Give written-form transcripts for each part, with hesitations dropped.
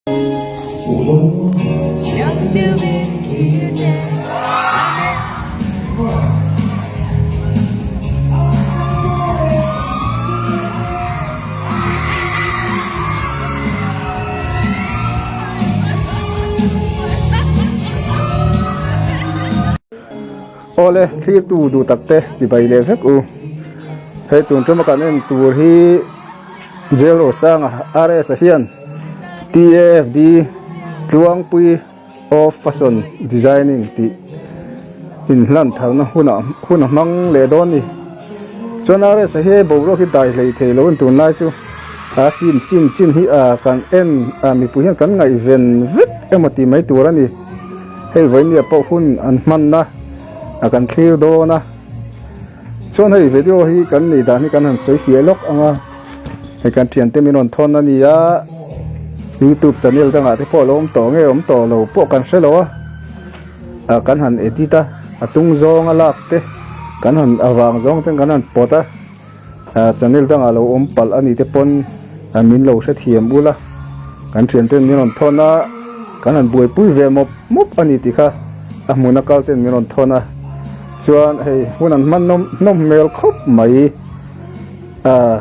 Awle thlirtu duh tak te chibai leh vek u hei tun tuma kan en tur hi Jail Rosanga RS a hian TAFD Tluangpui of Fashion Designing tih inhlan tharna hunah hun a hmang leh dawn a ni. Chuan RS a hi hei boruak hi dai hlei thei lo a ni tunlai chu a chim chin chin hi ah kan en ah mipui hian kan ngaihven vek emaw tih mai tur a ni. Hei vawinia pawh hun an hmanna a kan thlir dawn a. Chuan hei video hi kan neih dan hi kan han sawi fiah lawk ang a hei kan thiante min rawn thawn a ni a youtube channel dangah te pawh a lo awm tawh nge awm tawh lo pawh kan hre lo a ah kan han edit a a tung zawnga lak te kan han a vang zawng ten kan han pawt a ah channel dangah lo awm palh a nih te pawn ah min lo hrethiam ula kan thiante min rawn thawn a kan han buaipui ve mawp mawp a ni tih kha a hmuna kal ten min rawn thawn a. Chuan hei hun an hman nawm hnawm hmel khawp mai ah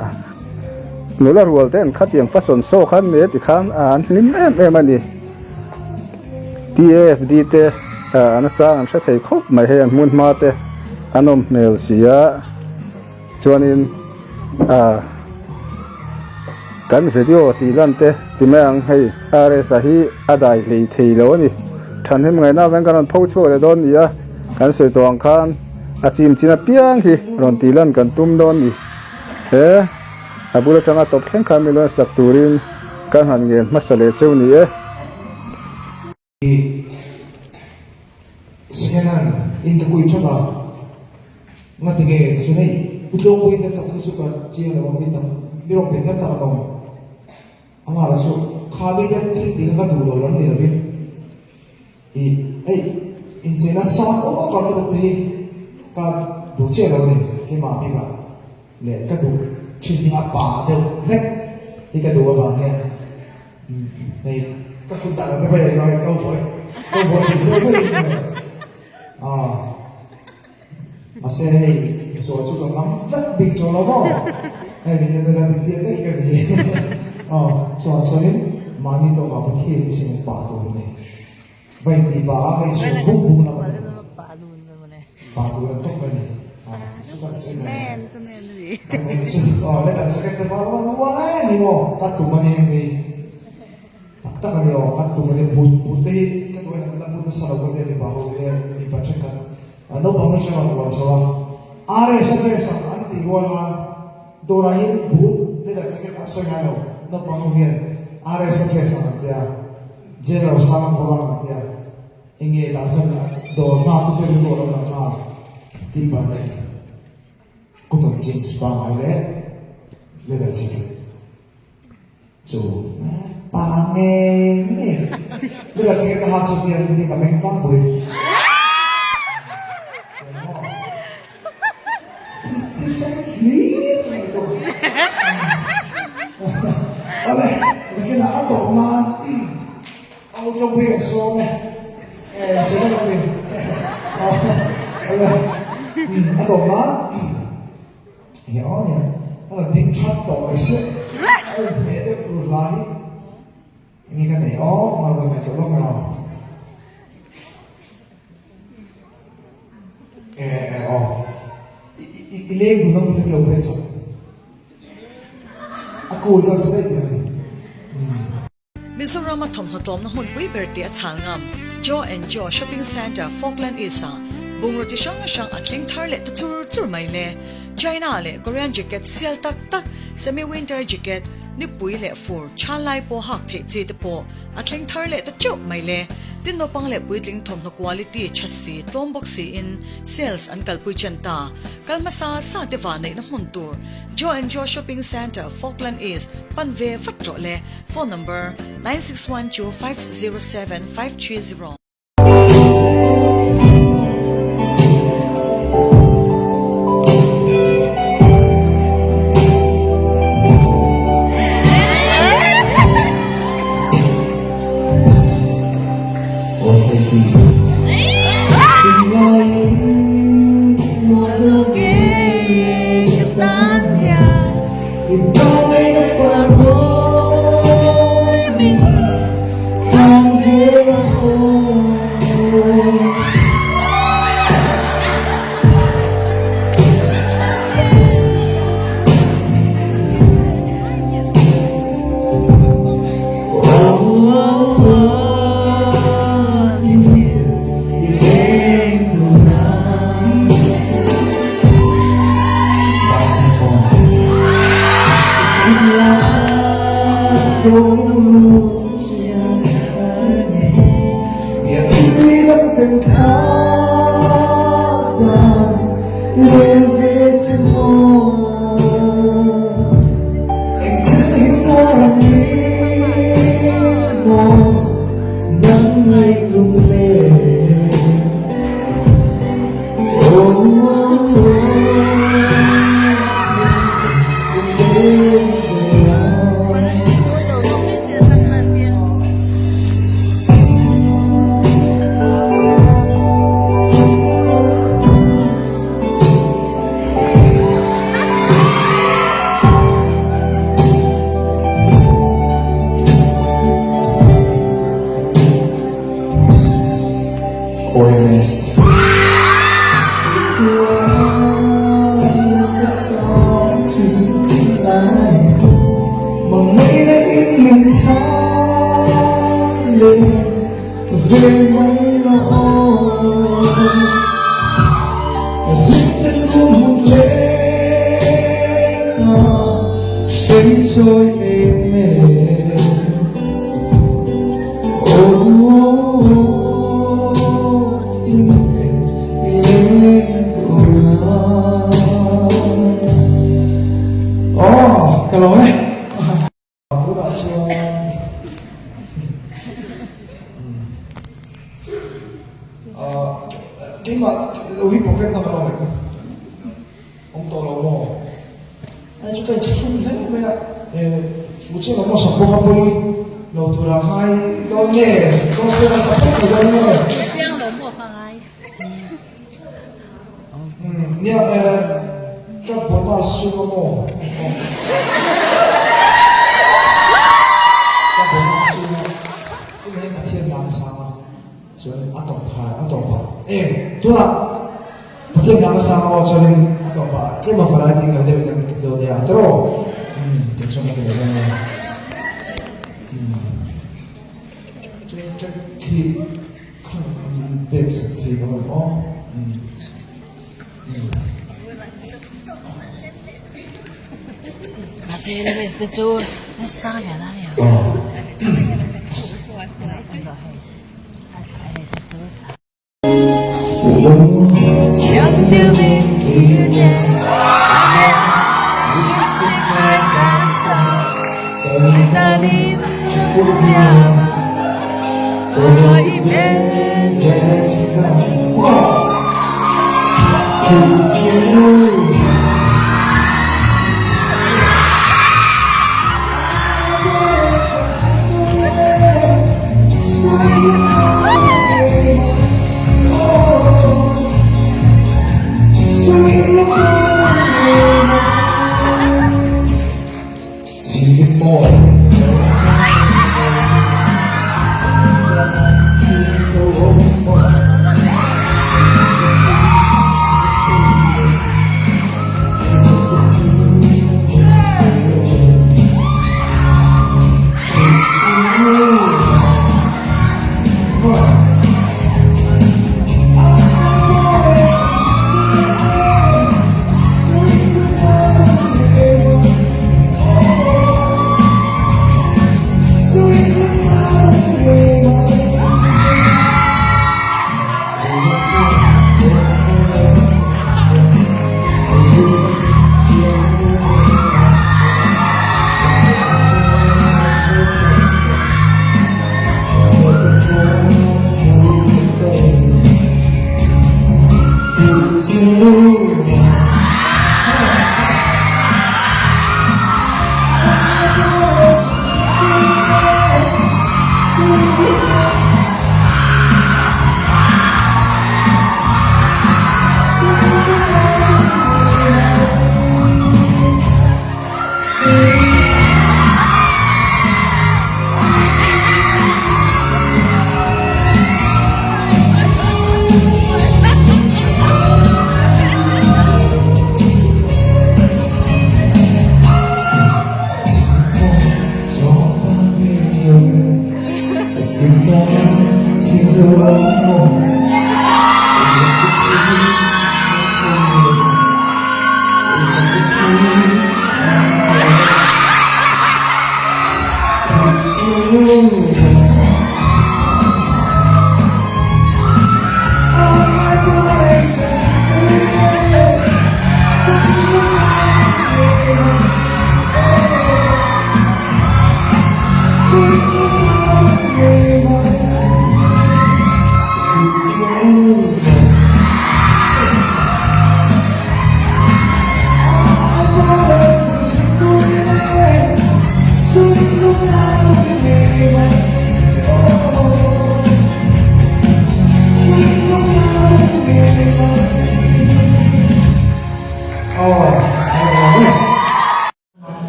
nula rual te an khatiang fashion show khan nei a ti khan ah an hlim em em a ni TAFD te ah an achang an hre thei khawp mai hei an hmun hma te a nawm hmel si a. Chuanin ah kan video tih lan te ti mai ang hei RS a hi a dai hlei thei lo a ni. Thahnem ngaihna avangin kan rawn pho chhuak leh dawn ni a, kan sawi tawh ang khan a chim chin apiang hi rawn tih lan kan tum dawn ni. He a bul atanga tawp thleng khan min rawn sak turin kan han ngen hmasa leh cheu ni e. I second hand in ka kui thap a, ngati nge tichuan hei u tlawngpui hian tak hi chu ka chiang lo a mi tam mi rawn pe tam tak an awm a nghal chu kha mi te thil tih kha ka duh lo lam ni lovin i hei incheina sang over lutuk te hi ka duh chiah lo a ni keimah bikah leh ka duh thin hi a pa deuh hlek hi ka duh avang hian. Hei ka kut dah te bai ai kau boy kau boy ti deuh zeuh in a mahse hei insual chu ka ngam tlat bik chuang lo maw hei min en la ti tiang daih ka ni aw chuan chuanin mahni tawkah Pathian hi sin pa tur a ni va inti pa a va insual buk buk na ka ni pa tur an tawp a ni chu kan sawi mai aw le kan second te pa rual rual e ni maw ka tum a ni hei tak tak a ni aw ka tum a ni but but te hi ka duh a la but nasa lo ka tia mipa ho hi mipa thenkhat naupang na chuan a uar chho a RS a dress ang an tih rual a dawrah hian but leather jacket a sawi ngai lo naupang ho hian RS a dress ang an tia General Sanga kawr ang an tia. Enge tah chuan dawr nghak te pawh hi pawh lo lang nghal timber leh cotton jeans pangngai leh leather jacket chu pa nge nge leather jacket ka hak chu tiang ni ka meng tlangpui thisen hlir mai chu awle nakinah a tawp nan. Au tlawng hi a sawm e. Eh, sawm e tlawng hi. A tawp nan. Enge aw nia. A la ding that tawh mai sia. A inhmeh deuh tur hla hi. Enge ka nei aw, mar ka nei tawh lawk emaw. Eh, eh aw. I leng dun ang tih ka lo press ang. A cool ka sa daih tiang. Mizorama thawmhnaw tlawmna hmunpui ber tih a chhal ngam Joe and Joe Shopping Centre Falkland East-ah bungraw chi hrang hrang a thleng thar leh ta chur chur mai le. China leh Korean jacket sial tak tak, semi-winter jacket, nipui leh fur chhan lai pawh hak theih chi te pawh a thleng thar leh ta teuh mai le. Tin naupang leh puitling thawmhnaw quality tha si tlawm bawk siin sales an kalpui chen ta. Kal hmasa sa te vahneihna hmun tur Joe and Joe Shopping Centre Falkland East pan ve vat rawh le. Phone number, 9612 507 530.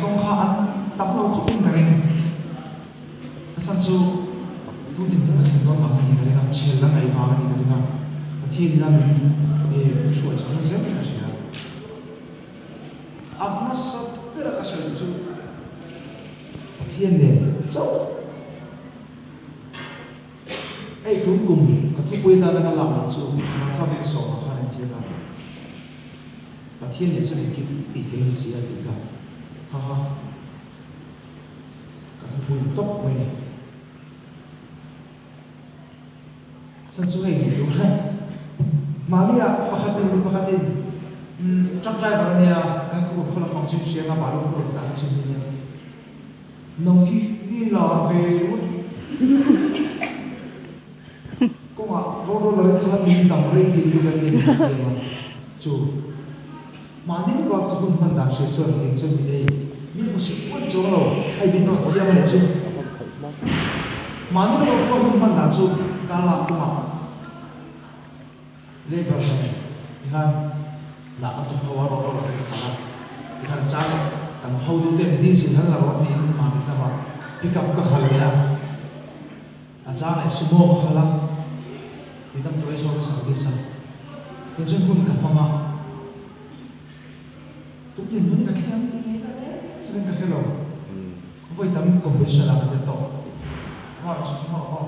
Kawng kha an tam lo khawp in ka ring. A chhan chu tun dinhmun ka thlen dawn vang a ni ka ring a, chhel la ngaih vang a ni ka ring a, Pathian ina min hruai chho na zel tih ka hria. A hmasa bera ka sawi chu Pathian nen chauh hei tun kum ka thupui atana ka lak loh chu Marka bung sawmah khan an ziak a. Pathian nen chuan engkim tih thei ni si a tih kha ha ha ka thupui ni tawp mai ni. Chhan chu hei ngei tur hian mahnia pakhatin mi pakhatin umm truck driver a nia kan khaw khaw lampang chu hria nga balu khaw rawn tlan chu ni nia nang hi i lar ve ringawt Kawngah road roller in khala min dam rei thei lutuk a ni min ti a chu mahni bak chu hun hman dan hriat chuan eng chuan min ei min hmu sik pawh ni chuang lo hei min rawn fiam a nih chu mahni bak hun hman dan chu darlak kawngah Labour nen tikhan lah kan tum ho a road roller te ka kal a tikhan chang kan hotu ten diesel han la rawh tiin mahni lamah pick up ka kal leh a. A chang leh sumo ka kal a, ti dam tawh e zawk a service a, kei chuan hun ka hmang a, tum din hmun ka thleng tih ngei ta reng reng ka hre lo, vawi tam competition ah ka tel tawh, mar chu mar aw.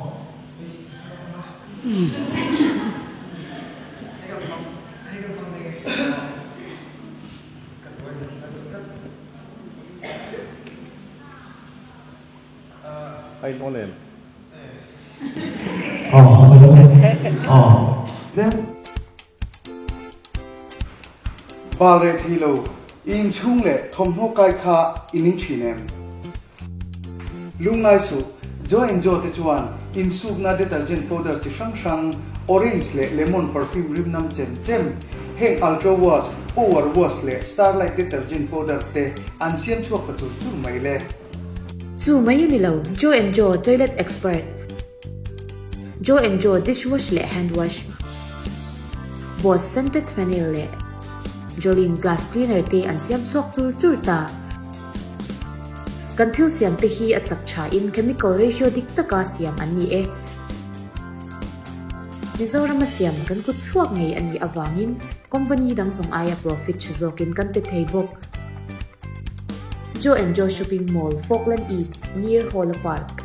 A in on em? Bal reh thei lo, i inchhung leh thawmhnaw kai kha i ning thin em? Lungngai suh, Joe and Joe te chuan insukna detergent powder chi hrang hrang, orange leh lemon perfume rim nam chem chem, heng Ultra Wash, Power Wash leh Starlight detergent powder te an siam chhuak ta chur chur mai le. Chu mai a ni lo, Joe and Joe Toilet Expert, Joe and Joe Dishwash leh Hand Wash, Boss Scented Phenyl leh Jolene Glass Cleaner te an siam chhuak chur chur ta. Kan thil siam te hi a chak tha in chemical ratio dik taka siam an ni e. Mizorama siam kan kut chhuak ngei a nih avangin company dang zawng aia profit tha zawkin kan pe thei bawk. Joe and Joe Shopping Mall, Falkland East, near Hawla Park.